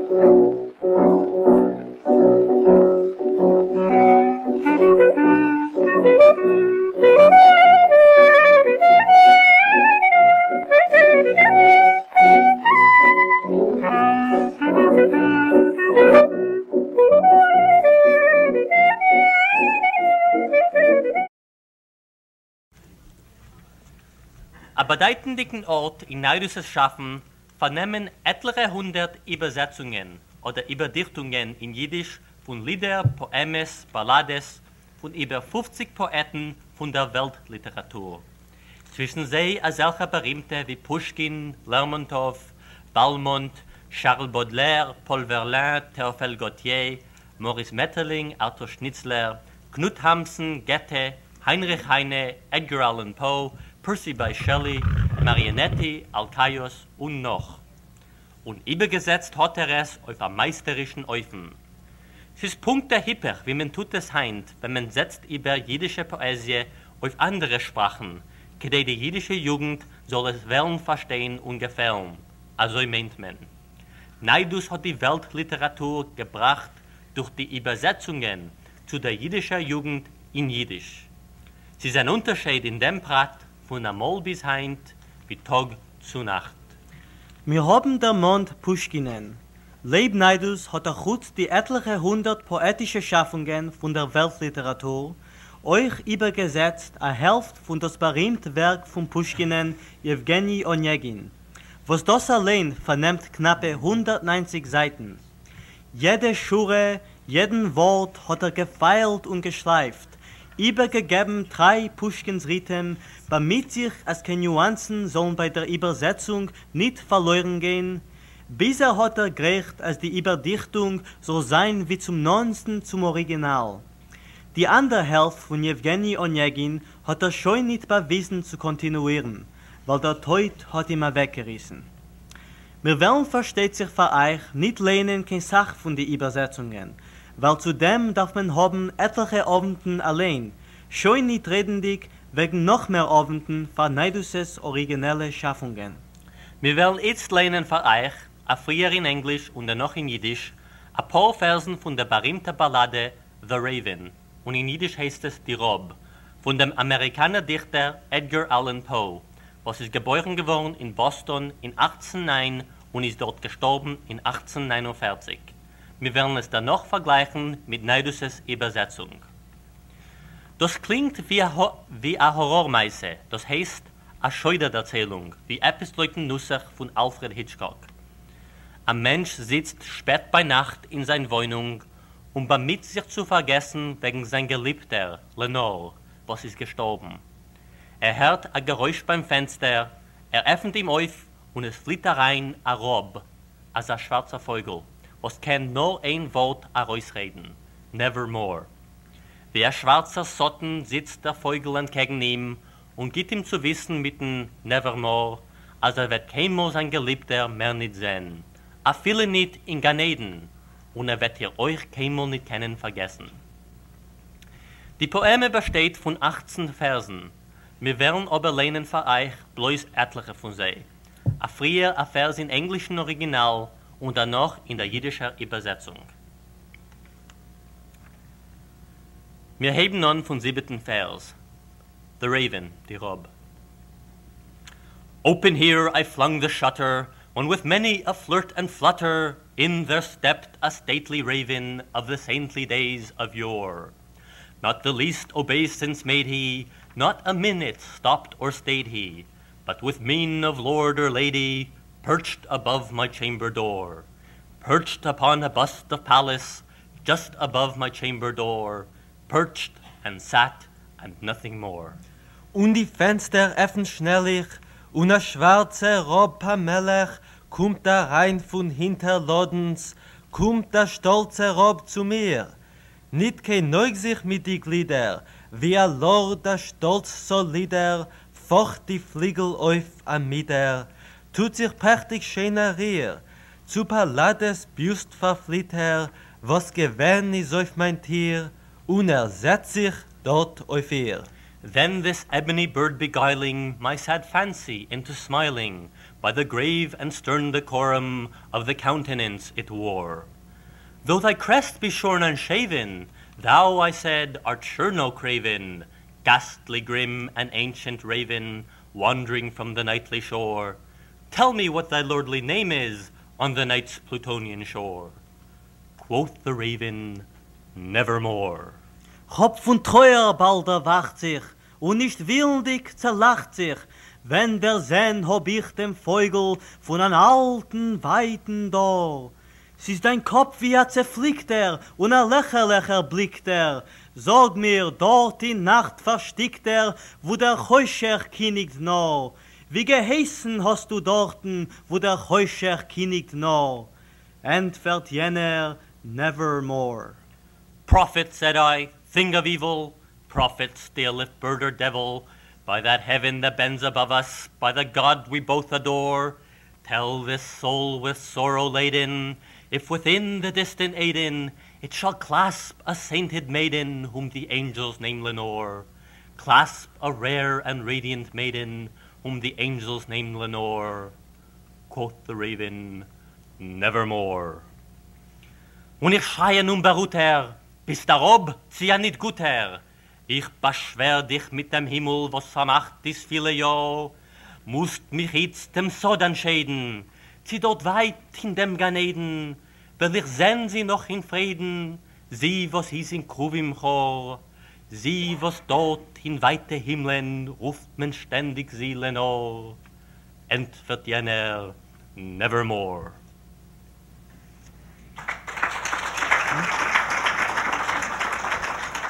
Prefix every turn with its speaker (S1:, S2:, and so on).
S1: א באדייטנדיקן ארט אין ניידוס'ס שאפן פארנעמען עטליכע הונדערט איבערזעצונגען אדער איבערדיכטונגען אין יידיש פון לידער, פאעמעס, באלאדעס פון איבער פופציג פאעטן פון דער וועלט-ליטעראטור. צווישן זיי אזעלכע בארימטע ווי פושקין, לערמאנטאוו, באלמאנט, שארל באדלער, פאל ווערלען, טעאפיל גאטיע, מאריס מעטערלינק, ארטור שניצלער, קנוט האמסון, געטע, היינריך היינע, עדגאר אלען פאו, פערסי ביש שעלי, מאריאנעטי, אלקאיוס און נאך. און איבערגעזעצט האט ער עס אויף א מייסטערישן אופן. ס'איז פונקט דער היפך ווי מען טוט עס היינט ווען מען זעצט איבער אידישע פאעזיע אויף אנדערע שפראכן כדי די אידישע יוגנט זאל עס וועלן פארשטיין און געפעלן, אזוי מיינט מען. ניידוס האט די וועלט ליטעראטור געבראכט דורך די איבערזעצונגען צו דער אידישער יוגנט אין אידיש. ס'איז אן אונטערשייד אין דעם פרט פון אמאל ביז היינט ווי טאג צו נאכט.
S2: מיר האבן דערמאנט פושקינען. לייב ניידוס האט אחוץ די עטליכע הונדערט פאעטישע שאפונגען פון דער וועלט-ליטעראטור, אויך איבערגעזעצט א העלפט פון דאס בארימט ווערק פון פושקינען יעווגעני אניעגין, וואס דאס אליין פארנעמט קנאפע 190 זייטן. יעדע שורה, יעדן ווארט האט ער געפיילט און געשלייפט, איבערגעגעבן טריי פושקינ'ס ריטעם, באמיט זיך אז קיין ניואנסן זאלן ביי דער איבערזעצונג ניט פארלוירן גיין, ביז ער האט דערגרייכט אז די איבערדיכטונג זאל זיין ווי צום נאענטסטן צום אריגינאל. די אנדער העלפט פון יעווגעני אניעגין האט ער שוין ניט באוויזן צו קאנטינואירן, ווייל דער טויט האט אים אוועקגעריסן. מיר וועלן פארשטייט זיך פאר אייך ניט לייענען קיין סך פון די איבערזעצונגען, ווייל צו דעם דארף מען האבן עטליכע אוונטן אליין, שוין ניט רעדנדיק וועגן נאך מער אוונטן פאר ניידוס'ס אריגינעלע שאפונגען.
S1: מיר וועלן איצט לייענען פאר אייך, אפריער אין ענגליש און דערנאך אין אידיש, א פאר פערזן פון דער בארימטער באלאדע The Raven, און אין אידיש הייסט עס די ראב, פון דעם אמעריקאנער דיכטער עדגאר אלען פאו, וואס איז געבוירן געווארן אין באסטאן אין 1809 און איז דארט געשטארבן אין 1849. מיר וועלן עס דערנאך פארגלייכן מיט ניידוס'ס איבערזעצונג. דאס קלינגט ווי א האראר מעשה, דאס הייסט, א שוידער דערציילונג, ווי עפעס לויטן נוסח פון אלפרעד היטשקאק. א מענטש זיצט שפעט ביינאכט אין זיין וואוינונג און באמיט זיך צו פארגעסן וועגן זיין געליבטער, לענאר, וואס איז געשטארבן. ער הערט א גערויש ביים פענסטער, ער עפנט אים אויף און עס פליט אריין א ראב, אזא שווארצער פויגל וואס קען נאר איין ווארט ארויסרעדן, נעווערמאר. ווי א שווארצער שטן זיצט דער פויגל אנטקעגן אים און גיט אים צו וויסן מיטן נעווערמאר אז ער וועט קיינמאל זיין געליבטער מער ניט זען, אפילו ניט אין גן עדן, און ער וועט איר אויך קיינמאל ניט קענען פארגעסן. די פאעמע באשטייט פון אכצן פערזן, מיר וועלן אבער ליינען פאר אייך בלויז עטליכע פון זיי, אפריער א פערז אין ענגלישן אריגינאל און דערנאך אין דער אידישער איבערזעצונג. מיר הייבן אן פון זיבעטן פערז, The Raven, די ראב. Open here I flung the shutter, When with many a flirt and flutter In there stepped a stately raven Of the saintly days of yore. Not the least obeisance made he, Not a minute stopped or stayed he, But with mien of lord or lady Perched above my chamber door. Perched upon a bust of Pallas Just above my chamber door, Perched and sat and nothing more.
S3: און די פענסטער עפן שנעל איך, און א שווארצער ראב פאמעלעך קומט אריין פון הינטער לאדנס, קומט א שטאלצער ראב צו מיר, ניט קיין נויג זיך מיט די גלידער, ווי א לארד א שטאלץ סאלידער, פאכט די פליגל אויף א מידער, טוט זיך פרעכטיג שיין א ריר, צו פאלאדעס ביוסט פארפליט ער, וואס געווען איז אויף מיין טיר, און ער זעצט זיך דארט אויף איר.
S1: Then this ebony bird beguiling My sad fancy into smiling. by the grave and stern decorum of the countenance it wore. Though thy crest be shorn and shaven, Thou, I said, art sure no craven, Ghastly grim and ancient raven, Wandering from the nightly shore. Tell me what thy lordly name is On the night's Plutonian shore. Quoth the raven, Nevermore.
S2: כ'האָב פֿון טרויער באַלד דערוואַכט זיך און נישט ווילנדיק צעלאַכט זיך, ווען דערזען האָב איך דעם פֿויגל פֿון אַן אַלטן ווײַטן דור. ס'איז דײַן קאָפּ ווי אַ צעפֿליקטער און אַ לעכערלעכער בליקט ער. זאָג מיר, דאָרט אין נאַכט פֿאַרשטיקטער, וווּ דער חושך קיניגט נאָר, ווי געהייסן האָסטו דאָרטן, וווּ דער חושך קיניגט נאָר? ענטפֿערט יענער, נעווערמאָר.
S1: Prophet, said I, thing of evil, Prophet, still, if bird or devil, By that heaven that bends above us, By the God we both adore, Tell this soul with sorrow laden, If within the distant Aidenn It shall clasp a sainted maiden Whom the angels name Lenore, Clasp a rare and radiant maiden Whom the angels name Lenore. Quoth the raven, Nevermore. און איך שריי אן אומבארוטער, ביסט א ראב צי א ניט גוטער? איך באשווער דיך מיט דעם הימל וואס פארמאכט איז פילע יאר, מוזט מיך איצט דעם סוד אנטשיידן, צי דארט ווייט אין דעם גן עדן וועל איך זען זי נאך אין פריידן, זי וואס איז אין כרובים כאר, זי וואס דארט אין ווייטע הימלען רופט מען שטענדיג זי לענאר, ענטפערט יענער, נעווערמאר.